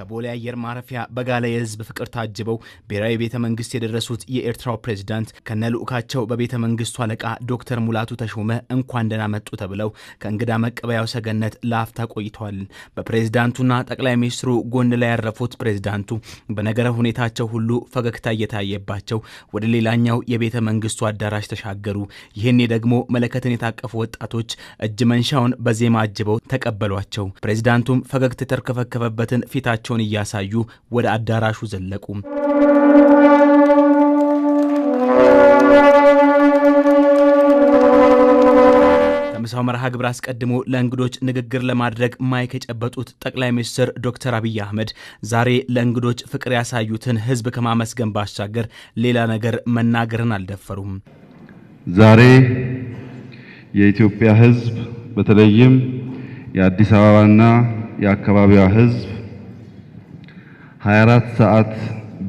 ከቦሌ አየር ማረፊያ በጋለ የህዝብ ፍቅር ታጅበው ብሔራዊ ቤተ መንግስት የደረሱት የኤርትራው ፕሬዝዳንት ከነልኡካቸው በቤተ መንግስቱ አለቃ ዶክተር ሙላቱ ተሾመ እንኳን ደህና መጡ ተብለው ከእንግዳ መቀበያው ሰገነት ለአፍታ ቆይተዋል። በፕሬዝዳንቱና ጠቅላይ ሚኒስትሩ ጎን ላይ ያረፉት ፕሬዝዳንቱ በነገረ ሁኔታቸው ሁሉ ፈገግታ እየታየባቸው ወደ ሌላኛው የቤተ መንግስቱ አዳራሽ ተሻገሩ። ይህኔ ደግሞ መለከትን የታቀፉ ወጣቶች እጅ መንሻውን በዜማ አጅበው ተቀበሏቸው። ፕሬዝዳንቱም ፈገግታ የተርከፈከፈበትን ፊታቸውን እያሳዩ ወደ አዳራሹ ዘለቁ። ከምሳው መርሃ ግብር አስቀድሞ ለእንግዶች ንግግር ለማድረግ ማይክ የጨበጡት ጠቅላይ ሚኒስትር ዶክተር አብይ አህመድ ዛሬ ለእንግዶች ፍቅር ያሳዩትን ህዝብ ከማመስገን ባሻገር ሌላ ነገር መናገርን አልደፈሩም። ዛሬ የኢትዮጵያ ህዝብ በተለይም የአዲስ አበባና የአካባቢዋ ህዝብ 24 ሰዓት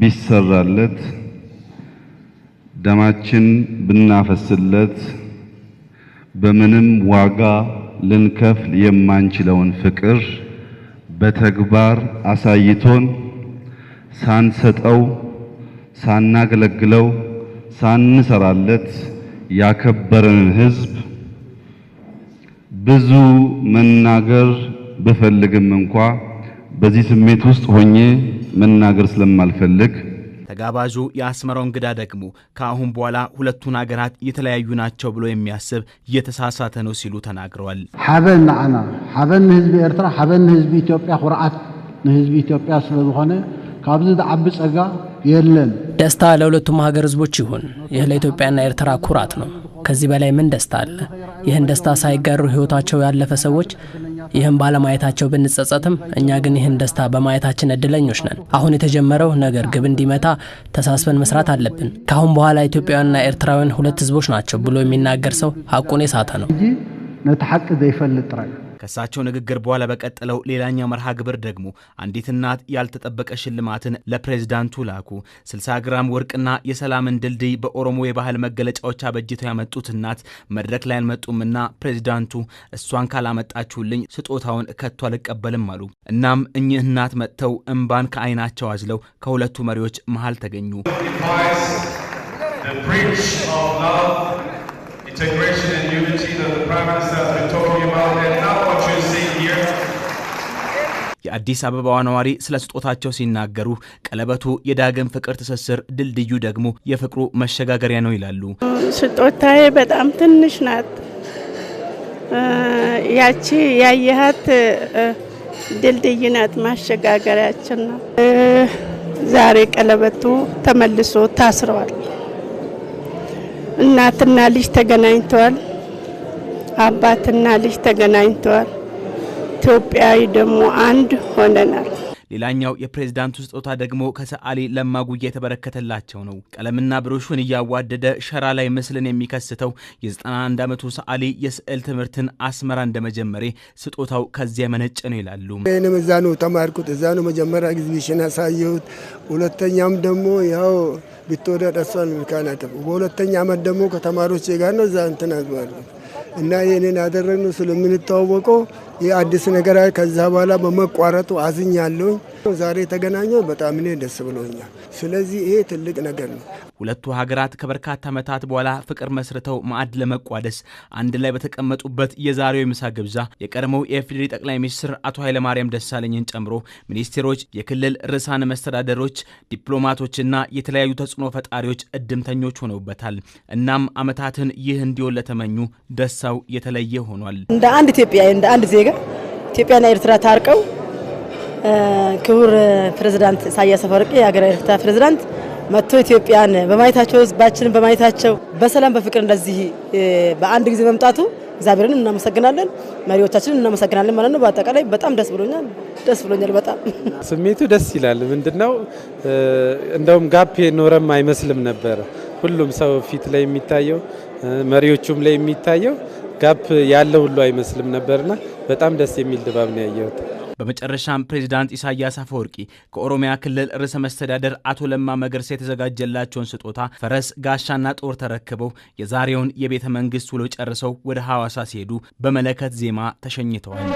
ቢሰራለት፣ ደማችን ብናፈስለት በምንም ዋጋ ልንከፍል የማንችለውን ፍቅር በተግባር አሳይቶን ሳንሰጠው፣ ሳናገለግለው፣ ሳንሰራለት ያከበረንን ህዝብ ብዙ መናገር ብፈልግም እንኳ በዚህ ስሜት ውስጥ ሆኜ መናገር ስለማልፈልግ፣ ተጋባዡ የአስመራው እንግዳ ደግሞ ከአሁን በኋላ ሁለቱን ሀገራት የተለያዩ ናቸው ብሎ የሚያስብ የተሳሳተ ነው ሲሉ ተናግረዋል። ሓበን ንዓና፣ ሓበን ንህዝቢ ኤርትራ፣ ሓበን ንህዝቢ ኢትዮጵያ፣ ኩርዓት ንህዝቢ ኢትዮጵያ ስለዝኾነ ካብዚ ዝዓቢ ጸጋ የለን። ደስታ ለሁለቱም ሀገር ህዝቦች ይሁን። ይህ ለኢትዮጵያና ኤርትራ ኩራት ነው። ከዚህ በላይ ምን ደስታ አለ? ይህን ደስታ ሳይጋሩ ህይወታቸው ያለፈ ሰዎች ይህን ባለማየታቸው ብንጸጸትም፣ እኛ ግን ይህን ደስታ በማየታችን እድለኞች ነን። አሁን የተጀመረው ነገር ግብ እንዲመታ ተሳስበን መስራት አለብን። ከአሁን በኋላ ኢትዮጵያውያንና ኤርትራውያን ሁለት ህዝቦች ናቸው ብሎ የሚናገር ሰው ሀቁን የሳተ ነው። እንጂ ነቲ ሓቂ ዘይፈልጥ ጥራይ። ከእሳቸው ንግግር በኋላ በቀጠለው ሌላኛው መርሃ ግብር ደግሞ አንዲት እናት ያልተጠበቀ ሽልማትን ለፕሬዝዳንቱ ላኩ። 60 ግራም ወርቅና የሰላምን ድልድይ በኦሮሞ የባህል መገለጫዎች አበጅተው ያመጡት እናት መድረክ ላይ አልመጡምና ፕሬዝዳንቱ እሷን ካላመጣችሁልኝ ስጦታውን ከቶ አልቀበልም አሉ። እናም እኚህ እናት መጥተው እምባን ከዓይናቸው አዝለው ከሁለቱ መሪዎች መሃል ተገኙ። The bridge of love, integration and unity that the Prime Minister has been talking about, and now what you see here. የአዲስ አበባዋ ነዋሪ ስለ ስጦታቸው ሲናገሩ ቀለበቱ የዳግም ፍቅር ትስስር፣ ድልድዩ ደግሞ የፍቅሩ መሸጋገሪያ ነው ይላሉ። ስጦታዬ በጣም ትንሽ ናት። ያቺ ያየሃት ድልድይ ናት፣ ማሸጋገሪያችን ነው። ዛሬ ቀለበቱ ተመልሶ ታስረዋል። እናትና ልጅ ተገናኝተዋል። አባትና ልጅ ተገናኝተዋል። ኢትዮጵያዊ ደግሞ አንድ ሆነናል። ሌላኛው የፕሬዝዳንቱ ስጦታ ደግሞ ከሰዓሊ ለማ ጉያ የተበረከተላቸው ነው። ቀለምና ብሩሹን እያዋደደ ሸራ ላይ ምስልን የሚከስተው የ91 ዓመቱ ሰዓሊ የስዕል ትምህርትን አስመራ እንደመጀመሬ ስጦታው ከዚያ የመነጨ ነው ይላሉ። እኔም እዛ ነው ተማርኩት። እዛ ነው መጀመሪያ ኤግዚቢሽን ያሳየሁት። ሁለተኛም ደግሞ ያው ቢትወደድ እሷን ምካናት በሁለተኛ ዓመት ደግሞ ከተማሪዎች ጋር ነው እዛ እንትን አልኩት እና ይህንን ያደረግነው ስለምንተዋወቀው ይህ አዲስ ነገር ከዛ በኋላ በመቋረጡ አዝኛለሁ። ዛሬ የተገናኘው በጣም እኔ ደስ ብሎኛል። ስለዚህ ይሄ ትልቅ ነገር ነው። ሁለቱ ሀገራት ከበርካታ ዓመታት በኋላ ፍቅር መስርተው ማዕድ ለመቋደስ አንድ ላይ በተቀመጡበት የዛሬው የምሳ ግብዣ የቀድሞው የኢፌዴሪ ጠቅላይ ሚኒስትር አቶ ኃይለማርያም ደሳለኝን ጨምሮ ሚኒስቴሮች፣ የክልል ርዕሳነ መስተዳደሮች፣ ዲፕሎማቶችና የተለያዩ ተጽዕኖ ፈጣሪዎች እድምተኞች ሆነውበታል። እናም ዓመታትን ይህ እንዲሆን ለተመኙ ደስታው የተለየ ሆኗል። እንደ አንድ ኢትዮጵያዊ፣ እንደ አንድ ዜጋ ኢትዮጵያና ኤርትራ ታርቀው ክቡር ፕሬዝዳንት ኢሳያስ አፈወርቂ የሀገረ ኤርትራ ፕሬዝዳንት መጥቶ ኢትዮጵያን በማየታቸው፣ ህዝባችንን በማየታቸው በሰላም በፍቅር እንደዚህ በአንድ ጊዜ መምጣቱ እግዚአብሔርን እናመሰግናለን፣ መሪዎቻችንን እናመሰግናለን ማለት ነው። በአጠቃላይ በጣም ደስ ብሎኛል፣ ደስ ብሎኛል በጣም። ስሜቱ ደስ ይላል። ምንድነው እንደውም gap የኖረም አይመስልም ነበር። ሁሉም ሰው ፊት ላይ የሚታየው፣ መሪዎቹም ላይ የሚታየው gap ያለ ሁሉ አይመስልም ነበርና በጣም ደስ የሚል ድባብ ነው ያየሁት። በመጨረሻም ፕሬዚዳንት ኢሳያስ አፈወርቂ ከኦሮሚያ ክልል ርዕሰ መስተዳደር አቶ ለማ መገርሳ የተዘጋጀላቸውን ስጦታ ፈረስ፣ ጋሻና ጦር ተረክበው የዛሬውን የቤተ መንግስት ውሎ ጨርሰው ወደ ሐዋሳ ሲሄዱ በመለከት ዜማ ተሸኝተዋል።